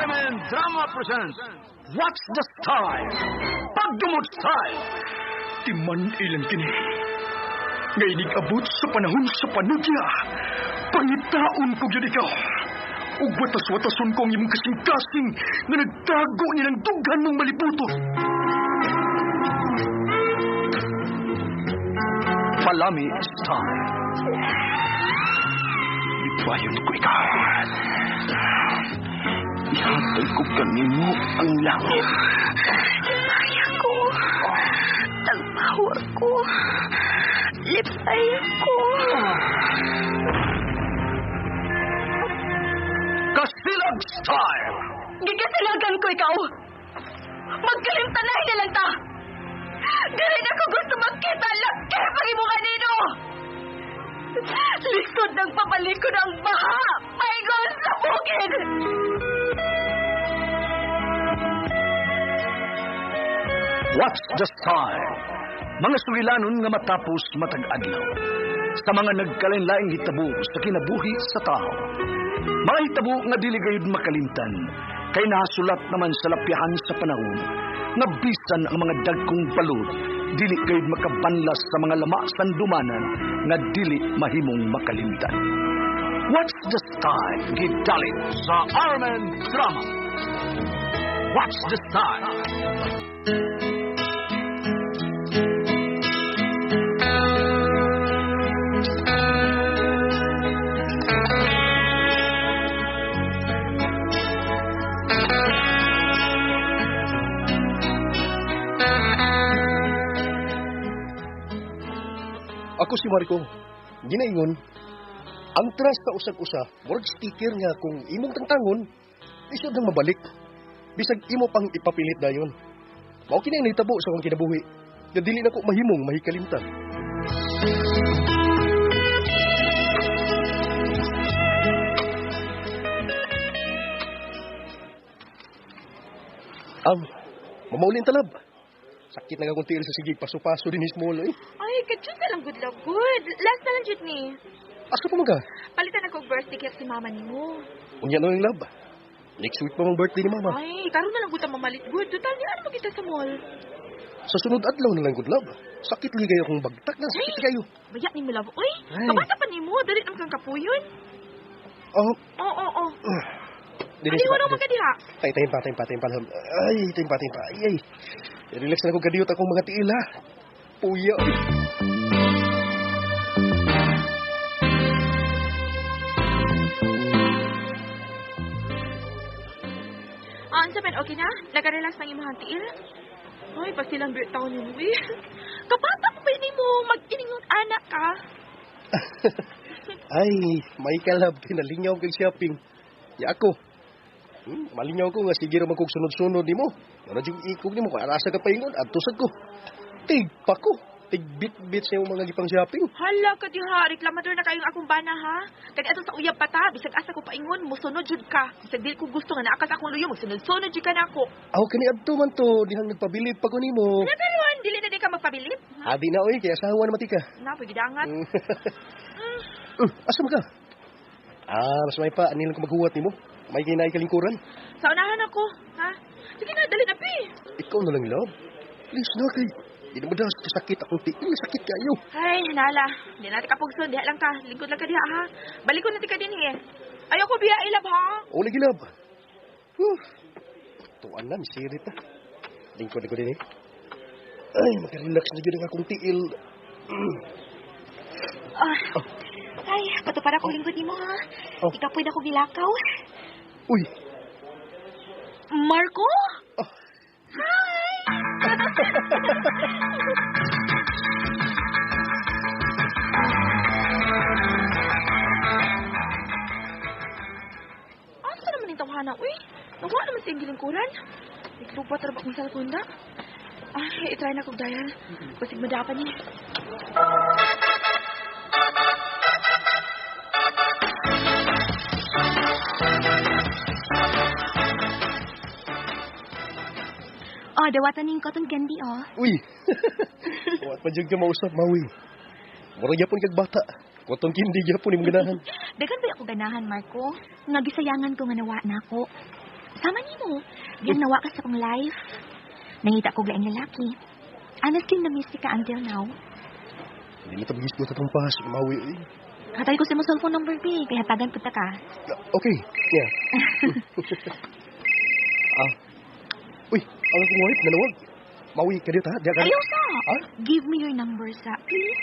RMN Drama presents What's the Style? Pagdumot Style! Timan ilang kini. Nga inig-abot sa panahon sa panudya. Pangitaon ko gyud ikaw. Ug watas-watason ko ang imong kasing-kasing nga nagtago ni ng dughan mong malibuto. Palami Style. Ipayon ko ikaw. Ihatag ko kanimo ang langit. Lipay ako. Tagpaw ako. Lipay ako. Kasilag Style! Gikasilagan ko ikaw. Magkalimtanay na lang ta. Dili na ko gusto magkita laki pag imo kanino. Lisod ng papalikod ang baha. Paingon sa bukid. What's the Style? Mga sugilanon nga matapos matag adlaw. Sa mga nagkalain-laing hitabo sa kinabuhi sa tao. Mga hitabo nga dili gayud makalimtan kay nahasulat naman sa lapyahan sa panahon nga bisan ang mga dagkong balod dili gayud makabanlas sa mga lama sandumanan nga dili mahimong makalimtan. What's the Style? Gidalit sa RMN Drama. What's the Style? Ako si Marco. Ginaingon, ang trust sa usag-usa, murag sticker nga kung imong tangtangon, isod nang mabalik. Bisag imo pang ipapilit dayon. Mao kini ang nahitabo sa akong kinabuhi. Nga dili na ko mahimong mahikalimtan. Mamaulin talab. Sakit na akong tiil sa sigig, paso-paso din small eh. Ay, kadyo na lang good love good. Last na lang jud ni. Asa pa man ka? Palitan ako og birthday cake si mama nimo. Unya na yung love. Next week pa mang birthday ni mama. Ay, karon na lang gud ta mamalit good. Total di na kita sa mall. Sa sunod adlaw na lang good love. Sakit ligay akong bagtak na sakit kayo. Baya ni mo love. Uy, Ay. kabata pa nimo, dali naman kang kapuyon. Oh, Oo, oo, oo. dili Ay, wala man ka diha. Tay, tayo pa, tayo pa, tayo pa. Love. Ay, tayo pa, tayo pa. Ay, ay. Relax na ko kadiyot akong mga tiil ha. Puya. Ah, unsa man okay na? Nakarelax nang imong tiil? Ay, pasilang bir taon nimo eh. Kabata pa ba nimo mag-iningon anak ka? Ay, may kalab, pinalingaw kag shopping. Ya ako. Malingaw ko nga sige ra man kog sunod-sunod nimo. Wala jud ikog nimo kung arasa ka paingon adto sad ko. Tig pa ko. Tig bit-bit sa imong mga gipang shopping. Hala ka diha, reklamador na kayong akong bana ha. Kag ato sa uyab pa ta, bisag asa ko paingon, mosunod jud ka. Bisag dili ko gusto nga naa ka sa akong luyo, magsunod-sunod jud ka nako. Aw kani adto man to, dihang nagpabilib pa ko nimo. Ano pero dili na di ka magpabilib? Ha? Abi na oy, kay asawa na matika. Na, pwede dangat. Asa man ka? Ah, mas may pa, anilang ko maghuwat nimo. May kinay kalingkuran. Sa unahan ako, ha? Sige na, dali na pi. Ikaw na lang, love. Please na kay. Di na mo daw sakit akong tiil, sakit kayo. Ay, nala. Di natin kapugson, diha lang ka. Lingkod lang ka diha, ha? Balik ko na ti ka din, eh. Ayoko biya ilab, ha? O lagi, love. Whew. Tuan na, misirit na. Lingkod ko din eh. Ay, makarelax na yun ang akong tiil. Ah. Ay, patupad ako lingkod nimo, ha? Oh. Ikaw pwede ako gilakaw. Uy, Marco? Oh. Hi! Asa naman yung tawhana, uy? Nakuha naman siyang gilingkuran. Naglubat na ba akong cellphone na? Ay, itry na kong dial. Basig madapan niya. Oh, dawatan ning cotton candy, oh. Uy. Wat pa jud ka mausap, Maui. Mura gyapon kag bata. Cotton candy gyapon imong ganahan. Daghan ba ako ganahan, Marco? Nga gisayangan ko nga nawa na ako. Sama nimo. Diyang nawa ka sa akong life. Nangita ko laing lalaki. Honestly, na-miss ka until now. Hindi na tabigis ko tatong pas, Maui. Eh. Hatay ko sa imong cellphone number, B. Kaya hatagan punta ka. Okay, yeah. Uy, ang akong wife, nanawag. Maui, kadiyot ha? Diya ka. Ayaw sa! Ha? Give me your number, sa. Please.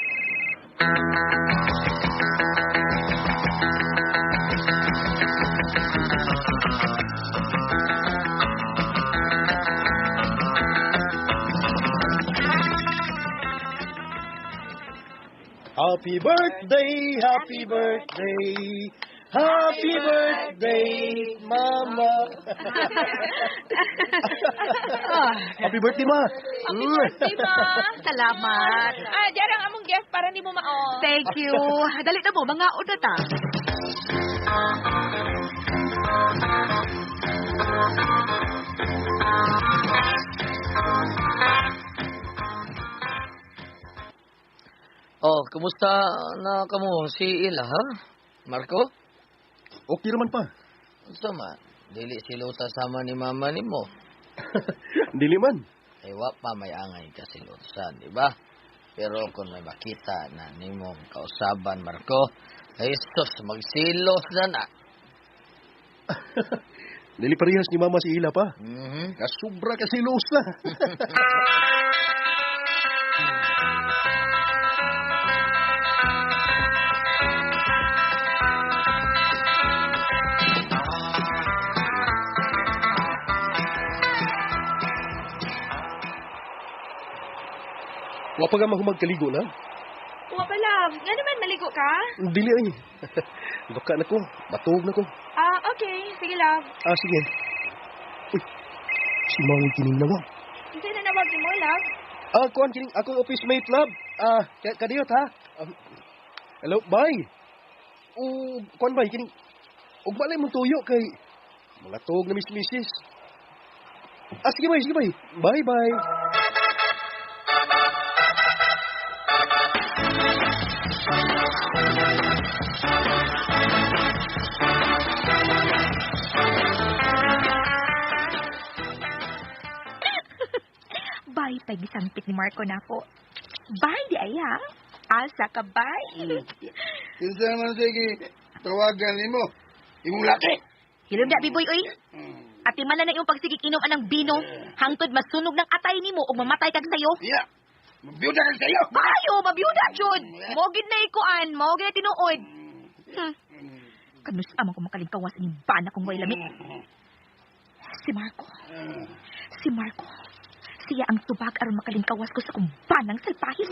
Happy birthday, happy birthday, happy birthday, Mama. Happy birthday, Ma. Happy birthday, ma. Salamat. Ah, diyan ang among gift para nimo mao. Thank you. Dali na mo, mga una ta. Oh, kumusta na kamo si Ila, ha? Marco? Okay naman pa. Unsa man? Dili silusa sama ni mama nimo. Dili man. Ay wa pa may angay ka silusa, di ba? Pero kung may makita na nimong kausaban, Marco, ay sus, magsilos na na. Dili parehas ni Mama si Ila pa. Mhm. Kasubra ka silosa. Wa pa ka mahumag kaligo na? Wa pa, love. Nga naman, maligo ka? Dili ay. Baka na ko. Matuog na ko. Ah, okay. Sige, love. Ah, sige. Uy, si Maui kining nawag. Kasi nanawag ni mo, love. Ah, kuan kining akong office mate, love. Ah, kadiyot ha. Hello, bye. O, kuan bay kining ug malay mong tuyo kay mga tuog na miss missis. Ah, sige bay, sige bay. Bye bye. Bye, pag gisampit ni Marco na ako. Bye, di ay ha? Asa ka, bye. Kinsa naman sige, tawagan nimo. Imong laki. Hilom na, Biboy, oy. Ati man na iyong pagsigig inom anang bino. Hangtod masunog ng atay nimo ug mamatay kag sayo. Iya. Mabiyuda kag sayo. Ayo, mabiyuda, jud. Mo gid na ikuan, mo gid na tinuod. Kanus amang ko makalingkawas ining bana kong way lamit. Si Marco. Si Marco. Siya ang tubag aron makalingkawas ko sa kong banang salpahis.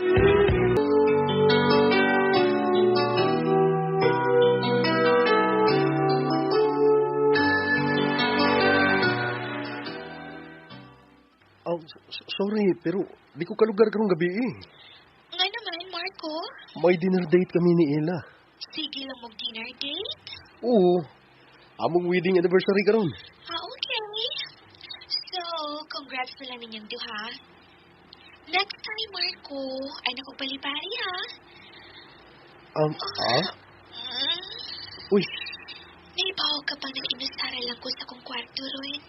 Oh, sorry, pero di ko kalugar karong gabi eh. Nga naman, Marco. May dinner date kami ni Ella. Sige lang mag dinner date. Oo. Among wedding anniversary karon. Ah, okay. So, congrats na lang ninyong duha. Next time, Marco, ay nakupalipari, ha? Ah? Uy, Naibaw ka pa ng inusara lang ko sa kong kwarto ron.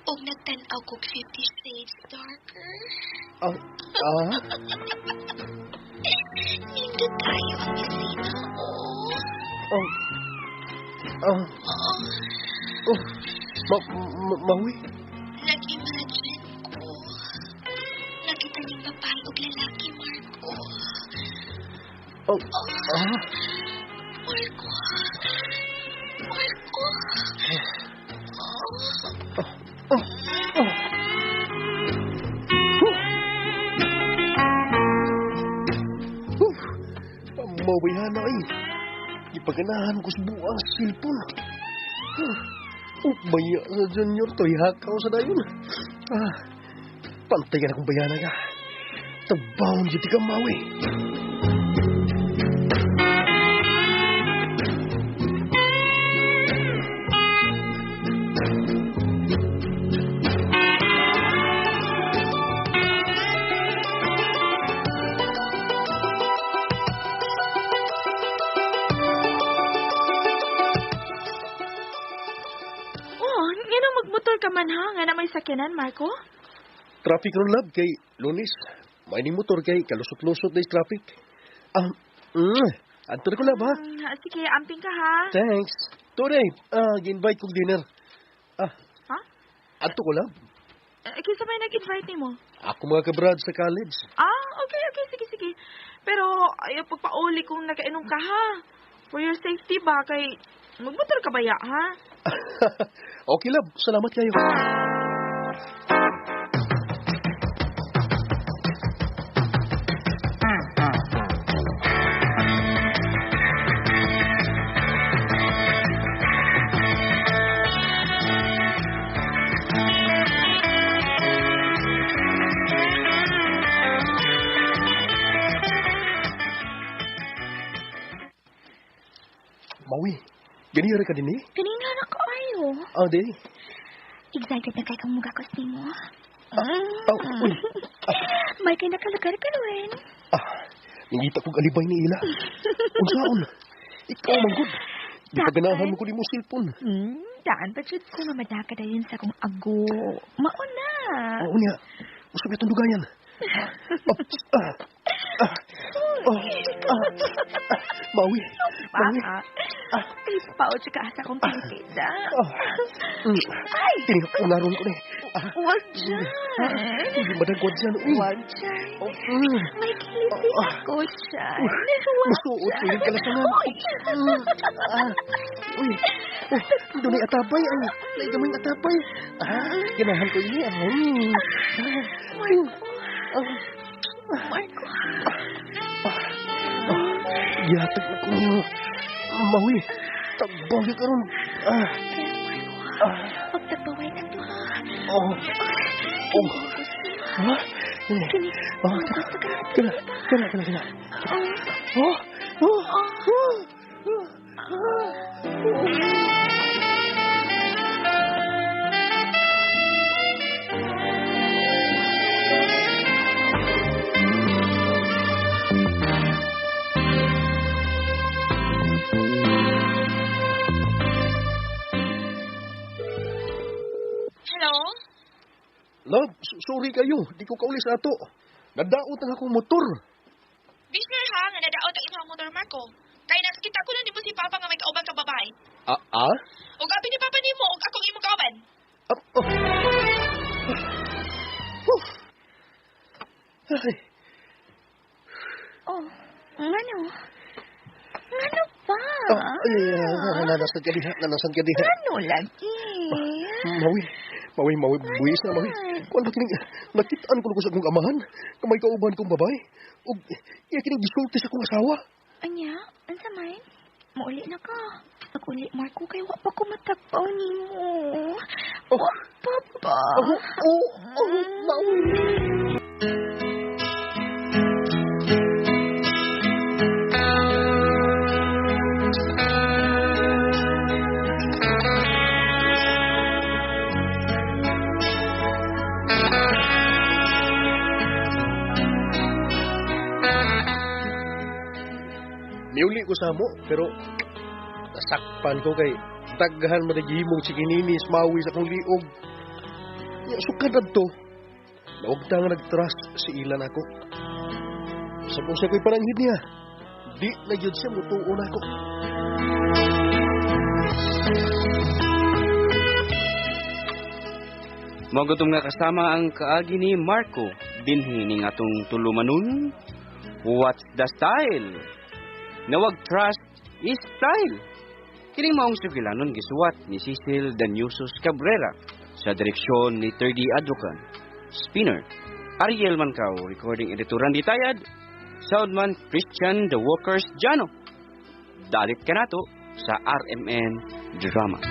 Og nagtan-aw kog 50 Shades Darker. ah? Nindot tayo ang isina, oh. Ah, oh, Maui? Nag-imagine ko. Nakita niyang babae og lalaki, Marco. Oh, ah? Marco. Marco. Oh, oh. Huh. Pamawihan na ay. Ipaganahan ko sa buang cellphone. Huh. Oh, baya sa junior to. Hakaw sa dayon. Ah, pantay ka na kung bayana ka. Tabawon dito ka, Maui. Oh, nga nang magmotor Sure ka man ha, nga na may sakyanan, Marco? Traffic ron, love, kay Lunes. May ning motor kay kalusot-lusot na traffic. Adto na ko, love, ha? Sige, amping ka, ha? Thanks. Today, gi-invite kong dinner. Ha? Adto ko, love. Kinsa may nag-invite nimo? Ako mga kabrad sa college. Ah, okay, sige. Pero ayaw pagpauli kung nakainom ka, ha? For your safety ba, kay magmotor ka ba ya, ha? Okay, love. Salamat kayo. Maui, ganihara ka din eh? Kanina na kayo. Ah, di. Excited na kay kang mugakos nimo. Uy. May kay nakalakar ka rin. Nangita kong alibay ni Ila. Unsaon? Ikaw man gud. Di pa ganahan mo ko nimo cellphone. Daan pa jud ko nga madaka dayon sa akong ago. Mauna. Oo niya. Usab itong dugayan. Maui. Maui. Ay, pauch ka sa akong pilitida. Ay! Tingapunaron ko na eh. Wag dyan. Hindi madagwad dyan. Wag dyan. May kiliti ako dyan. Masuot ko yung kalasangan. Uy. Doon ay atabay. Ay, naigamay atabay. Ganahan ko ini. Marco. Marco. Gihatag na ko niyo. Maui, tagbaway ka ron. Pagtagbaway na to, ha? Oh. Oh. Ha? Kini. Oh, kina. Kina, kina, kina. Oh. Oh. Oh. Hello? Love, sorry kayo. Di ko kauli sa ato. Nadaot ang akong motor. Be sure ha, nga nadaot ang imong motor, Marco. Kaya nakita ko na nimo si Papa nga may kauban ka babae. Ah? Ug abi ni Papa nimo ug akong imong kauban. Ay. Oh, ngano? Ngano pa? Ay, nanasan ka diha, nanasan ka diha. Ngano lagi? Maui, maui, buwis na, maui. Kuan ba kining, nakitaan ko sa akong amahan, na may kauban kong babae, ug iya kining gisulti sa akong asawa. Anya, unsa man? Mauli na ka. Pag-uli, Marco, kay wa pa ko matagpaw nimo. Oh. Wa pa ba? Oh, maui. Miuli ko sa mo, pero nasakpan ko kay daghan man naghihimong sikininis mawi sa akong liog. Ya, sukad adto. Nawagta nga nag-trust si ilan ako. Sa kung siya ko'y pananghid niya, di na yun siya mutuon ako. Magutom nga kasama ang kaagi ni Marco, dinhi ning atong tulumanon. What's the style? Nawag trust is style. Kining maong sugilanon gisuwat ni Cecil Danyusos Cabrera sa direksyon ni Terdy Adrocan. Spinner, Ariel Mancao, recording editor Randy Tayad, soundman Christian The Walkers Jano. Dalit kanato sa RMN Drama.